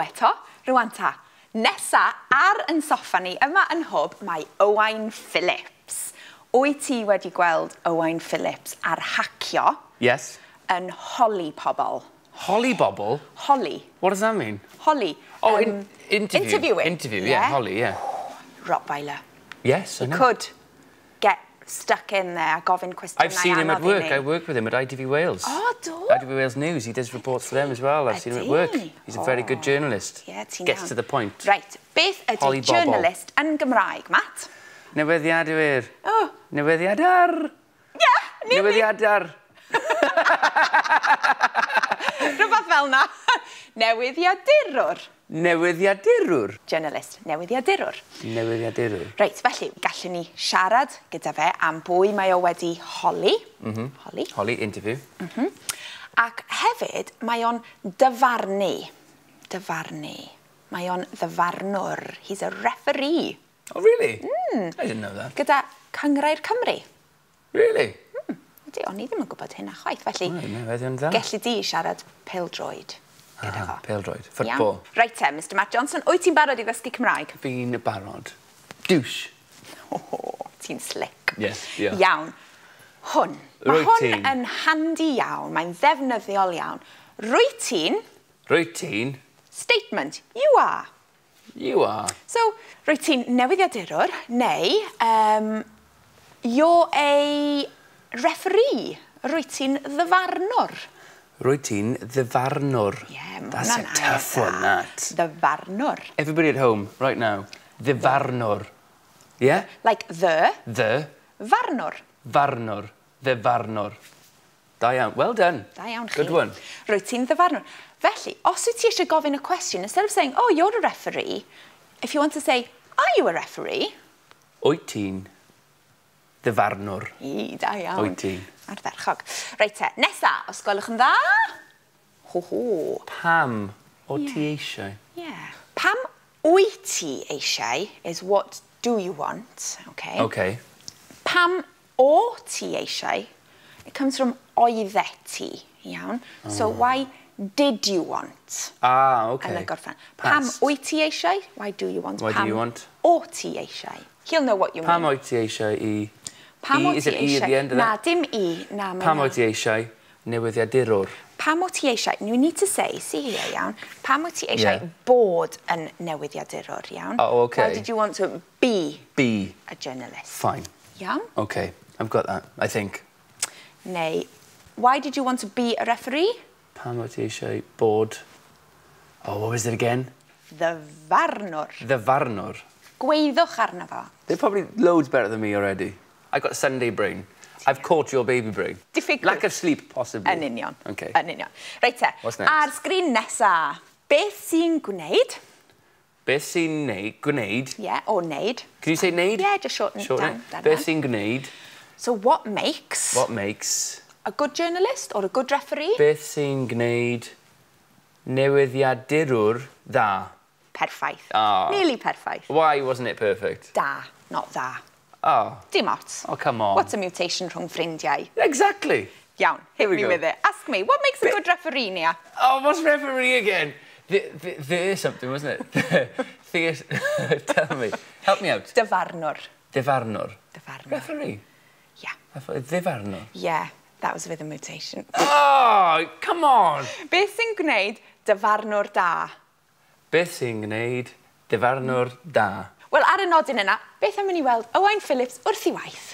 eto. Rwan ta, nesa ar yn soffa ni yma yn Hwb mae Owain Phillips. Wyt ti wedi gweld Owain Phillips ar Hacio? Yes. Yn holi pobl. Holi bobl? Holi. What does that mean? Holi. Oh, interview. Interviewing. Interview, yeah. Holi, yeah. Rottweiler. Yes, I know. Could get stuck in there a gofyn cwestiynau. I've seen him at work. I work with him at ITV Wales. Oh, do? ITV Wales News. He does reports for them as well. I've seen him at work. He's a very good journalist. Yeah, ti'n Gets to the point. Right. Beth ydy journalist yn Gymraeg, Matt? Newyddiadwyr. Oh. Newyddiadar. Yeah, Newyddiadar. Rhywbeth fel na. Newyddiadurwr. Newyddiadurwr? Journalist. Newyddiadurwr. Newyddiadurwr. Reit, felly, gallwn ni siarad gyda fe am bwy mae o wedi holi. Holi. Holi, interview. Ac hefyd, mae o'n dyfarnu. Dyfarnu. Mae o'n ddyfarnwr. He's a referee. Oh, really? I didn't know that. Gyda Cynghrair Cymru. Really? Ydy, o'n i ddim yn gwybod hynna chwaith. Felly, gelli di siarad pêl-droed gyda fo. Pêl-droed. Football. Reit te, Mr Matt Johnson, wyt ti'n barod i ddysgu Cymraeg? Fi'n barod. Douche. Oh, ti'n slick. Yes, yeah. Iawn. Hwn. Mae hwn yn handy iawn. Mae'n ddefnyddiol iawn. Rwyt ti'n... Rwyt ti'n... Statement. You are. You are. So, rwyt ti'n newyddiadurwr, neu you're a referee. Rwyt ti'n ddyfarnwr. Rwyt ti'n ddyfarnwr. Yeah, that's a tough one, that. Ddyfarnwr. Everybody at home, right now. Ddyfarnwr. Yeah? Like the. The. Farnwr. Farnwr. Ddyfarnwr. Da iawn. Well done. Da iawn chi. Good one. Rwyt ti'n ddyfarnwr. Felly, os wyt ti eisiau gofyn y cwestiwn, instead of saying, oh, you're a referee, if you want to say, are you a referee? Wyt ti'n ddyfarnwr. I, da iawn. Wyt ti'n. Ardderchog. Reit te, nesa, os gwelwch yn dda. Ho, ho. Pam o ti eisiau? Yeah. Pam wyt ti eisiau is what do you want, okay? Okay. Pam o ti eisiau, it comes from oeddet ti, iawn? Oh. So why did you want? Ah, okay. Yn y gorffen. Pam wyt ti eisiau? Why do you want? Why do you want? Pam o ti eisiau? He'll know what you mean. Pam wyt ti eisiau i... Pam o ti eisiau? Is it E at the end of that? Na, dim E. Na, Pam wyt ti eisiau newyddiadurwr? Pam o ti eisiau? You need to say, see here, iawn. Pam wyt ti eisiau bod yn newyddiadurwr, iawn? Oh, okay. Why did you want to be a journalist? Fine. Iawn? Okay, I've got that, I think. Neu, why did you want to be a referee? Pam wyt ti eisiau bod... Oh, what was it again? Ddyfarnwr. Ddyfarnwr. Gweiddwch arno fo. They're probably loads better than me already. I got Sunday brain. I've caught your baby brain. Diffyg. Lack of sleep, possibly. Yn union. Okay. Yn union. Reit te. What's next? Ar sgrin nesa, beth sy'n gwneud? Beth sy'n gwneud? Yeah, or wneud. Can you say wneud? Yeah, just shorten it down. Beth sy'n gwneud? So what makes... What makes... A good journalist or a good referee? Beth sy'n gwneud newyddiadurwr dda? Perffaith. Oh. Nearly perffaith. Why wasn't it perfect? Da, not dda. Oh. Dim ots. Oh, come on. What's a mutation rhwng ffrindiau? Exactly. Iawn, hit me with it. Ask me, what makes a good referee, Nia? Oh, what's referee again? The something, wasn't it? Tell me. Help me out. Dyfarnwr. Dyfarnwr. Dyfarnwr. Referee? Yeah. I thought ddyfarnwr. Yeah, that was with a mutation. Oh, come on! Beth sy'n gwneud dyfarnwr da? Beth sy'n gwneud dyfarnwr da? Wel, ar y nodyn yna, beth am i ni weld Owain Phillips wrth ei waith?